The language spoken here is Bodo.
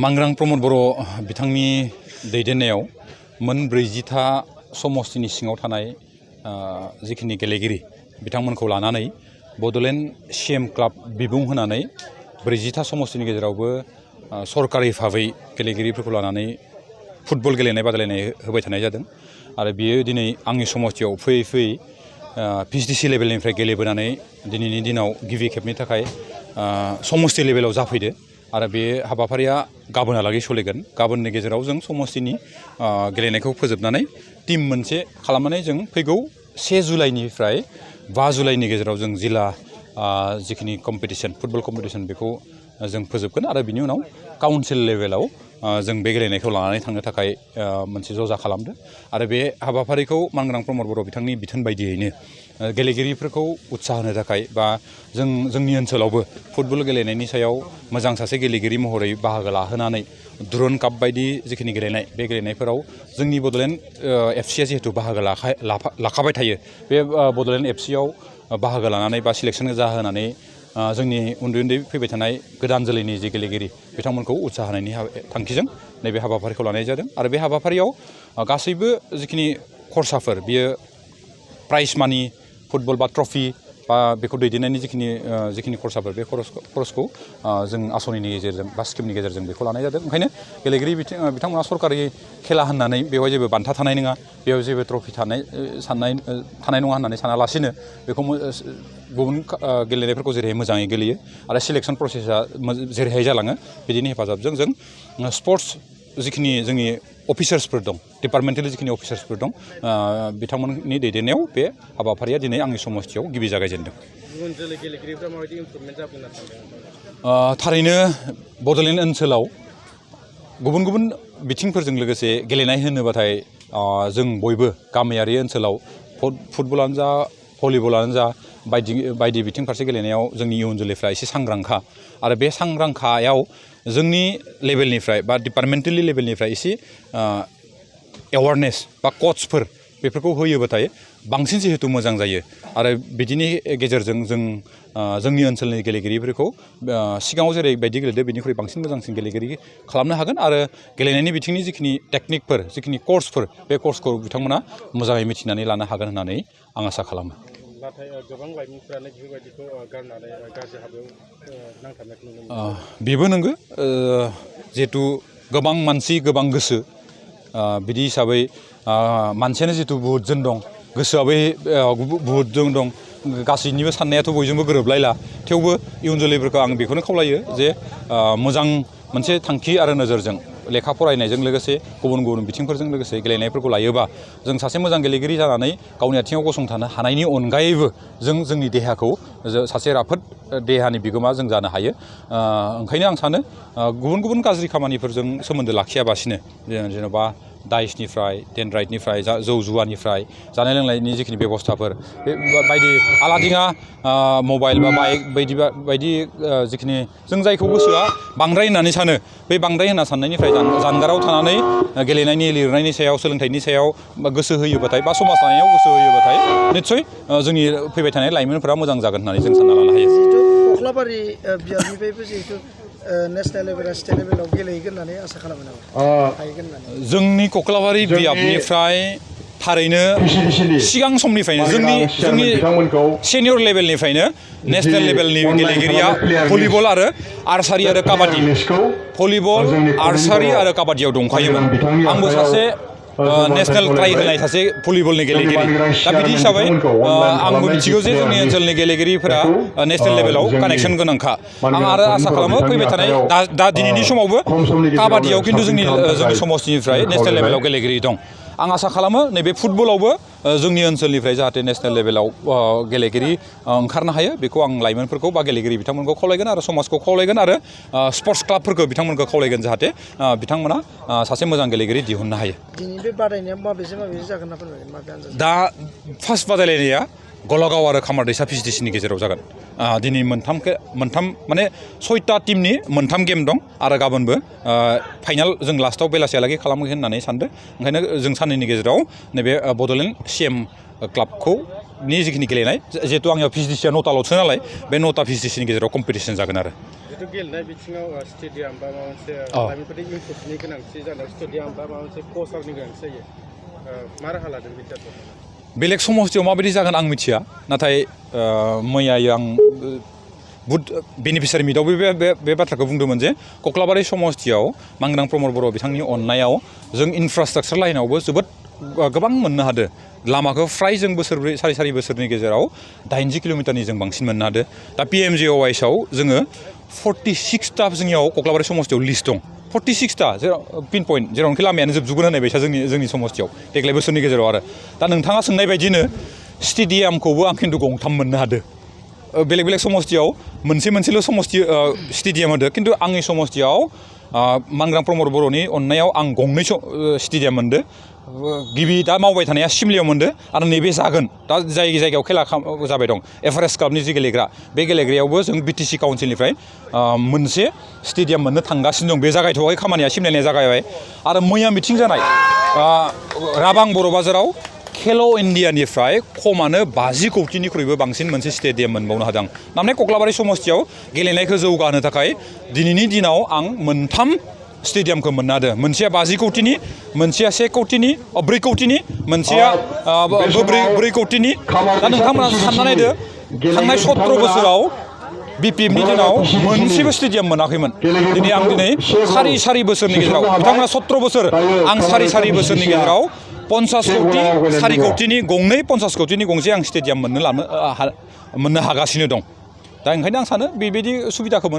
मांग्रां प्रमद बर' बिथांनि दैदेननायाव मोन 40था समस्तिनि सिङाव थानाय जिखिनि गेलेगिरि बिथांमोनखौ लानानै बड'लेण्ड CM क्लाब बिबुं होनानै 40था समस्तिनि गेजेरावबो सरकारि भाबै गेलेगिरिफोरखौ लानानै फुटबल गेलेनाय बादायलायनाय होबाय थानाय जादों आरो बियो दिनै आंनि समस्तियाव फैयै फैयै PCDC लेभेलनिफ्राय गेलेबोनानै दिनैनि दिनाव गिबि खेबनि थाखाय समस्ति लेभेलाव जाफैदो आरो बे हाबाफारिया गाबोनहालागै सोलिगोन। गाबोननि गेजेराव जों समस्तिनि गेलेनायखौ फोजोबनानै टीम मोनसे खालामनानै जों फैगौ 1 जुलाइनिफ्राय 5 जुलाइनि गेजेराव जों जिल्ला जिखिनि कम्पिटिशन फुटबल कम्पिटिशन बेखौ जों फोजोबगोन आरो बिनि उनाव काउन्सिल लेभेलाव जों बे गेलेनायखौ लानानै थांनो थाखाय मोनसे जजा खालामदों आरो बे हाबाफारिखौ मांग्रां प्रमद बर' बिथांनि बिथोन बायदियैनो गेलेगिरिफोरखौ उत्साह होनो थाखाय बा जोंनि ओनसोलावबो फुटबल गेलेनायनि सायाव मोजां सासे गेलेगिरि महरै बाहागो लाहोनानै दुरन काप बायदि जिखिनि गेलेनाय बे गेलेनायफोराव जोंनि बड'लेण्ड FC जिहेतु बाहागो लाखाबाय थायो बे बड'लेण्ड FC आव बाहागो लानानै बा सिलेक्सन जाहोनानै जोंनि उन्दै फैबाय थानाय गोदान जोलैनि जे गेलेगिरि बिथांमोनखौ उत्साह होनायनि थांखिजों नैबे हाबाफारिखौ लानाय जादों आरो बे हाबाफारियाव गासैबो जिखिनि खरसाफोर बियो प्राइज मानि फुटबल बा ट्रफि बा बेखौ दैदेननायनि जिखिनि खरसाफोर बे खरसखौ जों आसनिनि गेजेरजों बा स्किमनि गेजेरजों बेखौ लानाय जादों। ओंखायनो गेलेगिरि बिथांमोना सरकारि खेला होननानै बेवहाय जेबो बान्था थानाय नङा बेयाव जेबो ट्रफि थानाय नङा होननानै सानालासिनो बेखौ गुबुन गेलेनायफोरखौ जेरैहाय मोजाङै गेलेयो आरो सिलेक्सन प्रसेसा जेरैहाय जालाङो बिदिनि हेफाजाबजों जों स्पर्ट्स जिखिनि जोंनि अफिसार्सफोर दं डिपार्टमेन्टेल जिखिनि अफिसार्सफोर दं बिथांमोननि दैदेननायाव बे हाबाफारिया दिनै आंनि समस्तियाव गिबि जागायजेनदों। इयुन जोलै गेलेगिरिफ्रा माबायदि इमप्रुभमेन्ट जागोन होनना सानदों? थारैनो बड'लेण्ड ओनसोलाव गुबुन बिथिंफोरजों लोगोसे गेलेनाय होनोबाथाय जों बयबो गामियारि ओनसोलाव फुटबलानो जा भलिबलानो जा बायदि बिथिं फारसे गेलेनायाव जोंनि इयुन जोलैफ्रा एसे सांग्रांखा आरो बे सांग्रांखायाव जोंनि लेभेलनिफ्राय बा डिपार्टमेन्टेलि लेभेलनिफ्राय एसे एवारनेस बा कचफोर बेफोरखौ होयोबाथाय बांसिन जिहेतु मोजां जायो आरो बिदिनि गेजेरजों जों जोंनि ओनसोलनि गेलेगिरिफोरखौ सिगाङाव जेरैबायदि गेलेदो बेनिख्रुइ बांसिन मोजांसिन गेलेगिरि खालामनो हागोन आरो गेलेनायनि बिथिंनि जिखिनि टेकनिकफोर जिखिनि कर्सफोर बे कर्सखौ बिथांमोना मोजाङै मिथिनानै लानो हागोन होननानै आं आसा खालामो। नाथाय गोबां लाइमोनफोरानो बेफोरबायदिखौ गारनानै गाज्रि हाबायाव नांथाबनायखौ नुनो मोनो। बेबो नंगौ जिहेतु गोबां मानसि गोबां गोसो बिदि हिसाबै मानसियानो जिहेतु बहुतजन दं गोसोआबो बहुतजन दं गासैनिबो साननायाथ' बयजोंबो गोरोबलायला थेवबो इयुन जोलैफोरखौ आं बेखौनो खावलायो जे मोजां मोनसे थांखि आरो नोजोरजों लेखा फरायनायजों लोगोसे गुबुन बिथिंफोरजों लोगोसे गेलेनायफोरखौ लायोबा जों सासे मोजां गेलेगिरि जानानै गावनि आथिङाव गसंथानो हानायनि अनगायैबो जोंनि देहाखौ सासे राफोद देहानि बिगोमा जों जानो हायो। ओंखायनो आं सानो गुबुन गाज्रि खामानिफोरजों सोमोन्दो लाखियाबासिनो जेन'बा दाइसनिफ्राय डेनड्राइटनिफ्राय जौ जुवानिफ्राय जानाय लोंनायनि जिखिनि बेबस्थाफोर बे बायदि आलादिङा मबाइल बा बाइक बायदि जिखिनि जों जायखौ गोसोआ बांद्राय होननानै सानो बे बांद्राय होनना साननायनिफ्राय जानगाराव थानानै गेलेनायनि लिरनायनि सायाव सोलोंथाइनि सायाव गोसो होयोबाथाय बा समाज दानायाव गोसो होयोबाथाय निस्सय जोंनि फैबाय थानाय लाइमोनफोरा मोजां जागोन होननानै जों सानना लानो हायो। कख्लाबारि बियाबनिफ्रायबो जिहेतु नेसनेल लेभेल स्टेट लेभेलाव गेलेहैगोन होननानै आसा खालामो नामा? जोंनि कख्लाबारि बियाबनिफ्राय थारैनो सिगां समनिफ्रायनो जोंनि सेनियर लेभेलनिफ्रायनो नेसनेल लेभेलनि गेलेगिरिया भलिबल आरो आर्सारि आरो काबादि भलिबल आर्सारि आरो काबादियाव दंखायोमोन। आंबो सासे नेसनेल ट्राइ होनाय सासे भलिबलनि गेलेगिरि दा बिदि हिसाबै आंबो मिथिगौ जे जोंनि ओनसोलनि गेलेगिरिफोरा नेसनेल लेभेलाव कानेक्सन गोनांखा। आं आरो आसा खालामो फैबाय थानाय दा दिनैनि समावबो काबादियाव खिन्थु जोंनि समस्तिनिफ्राय नेसनेल लेभेलाव गेलेगिरि दं। आं आसा खालामो नैबे फुटबलावबो जोंनि ओनसोलनिफ्राय जाहाथे नेसनेल लेभेलाव गेलेगिरि ओंखारनो हायो बेखौ आं लाइमोनफोरखौ बा गेलेगिरि बिथांमोनखौ खावलायगोन आरो समाजखौ खावलायगोन आरो स्पर्ट्स क्लाबफोरखौ बिथांमोनखौ खावलायगोन जाहाथे बिथांमोना सासे मोजां गेलेगिरि दिहुननो हायो। दिनै बे बादायनाया माबेसे जागोन ना फोरमायगोन? दा फार्स्ट बादायलायनाया गलागाव आरो खामारदैसा PCDCनि गेजेराव जागोन। दिनै मोनथाम माने 6टा टिमनि 3 गेम दं आरो गाबोनबो फाइनाल जों लास्टआव बेलासियालागै खालामगोन होननानै सानदों। ओंखायनो जों साननैनि गेजेराव नैबे बड'लेण्ड CM क्लाबखौ क्लाबनि जिखिनि गेलेनाय जिहेतु आंनियाव भिसिडिसिया 9टाल'सो नालाय बे 9टा भिसिडिसिनि गेजेराव कम्पिटिसन जागोन आरो जिथु गेलेनाय बिथिङाव स्टेडियाम बा माबा मोनसे लाइमोनफोरनि इनपुटनि गोनांथि जानाय स्टेडियाम बा माबा मोनसे कचारनि गोनांथि जायो मा राहा लादों बे थियाटार बेलेग समस्थियाव माबायदि जागोन आं मिथिया नाथाय मैयायो आं बुध बेनिफिसियारि मिटआव बे बाथ्राखौ बुंदोंमोन जे कक्लाबारि समस्थियाव मांग्रां प्रमद बर' बिथांनि अननायाव जों इनफ्रास्ट्राक्चार लाइनावबो जोबोद गोबां मोननो हादों लामाखौ फ्राय जों बोसोरब्रै सारि बोसोरनि गेजेराव 80 किल'मिटारनि जों बांसिन मोननो हादों दा PMJOYSआव जोङो 46टा जोंनियाव कक्लाबारि समस्थियाव लिस्ट दं 46टा जेराव पिन पइन्ट जेरावनोखि लामायानो जोबजुबगोन होननाय बायसा जोंनि समस्थियाव देग्लाय बोसोरनि गेजेराव आरो दा नोंथाङा सोंनाय बायदिनो स्टेडियामखौबो आं खिन्थु गंथाम मोननो हादों बेलेग बेलेग समस्थियाव मोनसेल' समस्ति स्टेडियाम होदो खिन्थु आंनि समस्थियाव मांग्रां प्रमद बर'नि अननायाव आं गंनै स्टेडियाम मोनदो गिबि दा मावबाय थानाया सिमलायाव मोनदो आरो नैबे जागोन दा जाय जायगायाव खेला जाबाय दं एभारेस्ट क्लाबनि जि गेलेग्रा बे गेलेग्रायावबो जों BTC काउन्सिलनिफ्राय मोनसे स्टेडियाम मोननो थांगासिनो दं बे जागायथ'वाखै खामानिया सिमलायनाया जागायबाय आरो मैया मिथिं जानाय राबां बर' बाजाराव खेल' इण्डियानिफ्राय खमानो 50 कौटिनिख्रुइबो बांसिन मोनसे स्टेडियाम मोनबावनो हादों नाथाय कक्लाबारि समस्थियाव गेलेनायखौ जौगाहोनो थाखाय दिनैनि दिनाव आं मोनथाम स्टेडियामखौ मोननो हादों मोनसेया 50 कौटिनि मोनसेया 1 कौटिनि 4 कौटिनि मोनसेया 4 कौटिनि दा नोंथांमोना सानना नायदो थांनाय 17 बोसोराव BPFनि दिनाव मोनसेबो स्टेडियाम मोनाखैमोन दिनै आं सारि बोसोरनि गेजेराव बिथांमोना 17 बोसोर आं सारि बोसोरनि गेजेराव 50 कौटि 4 कौटिनि गंनै 50 कौटिनि गंसे आं स्टेडियाम मोननो हागासिनो दं दा ओंखायनो आं सानो बेबायदि सुबिदाखौ मोनो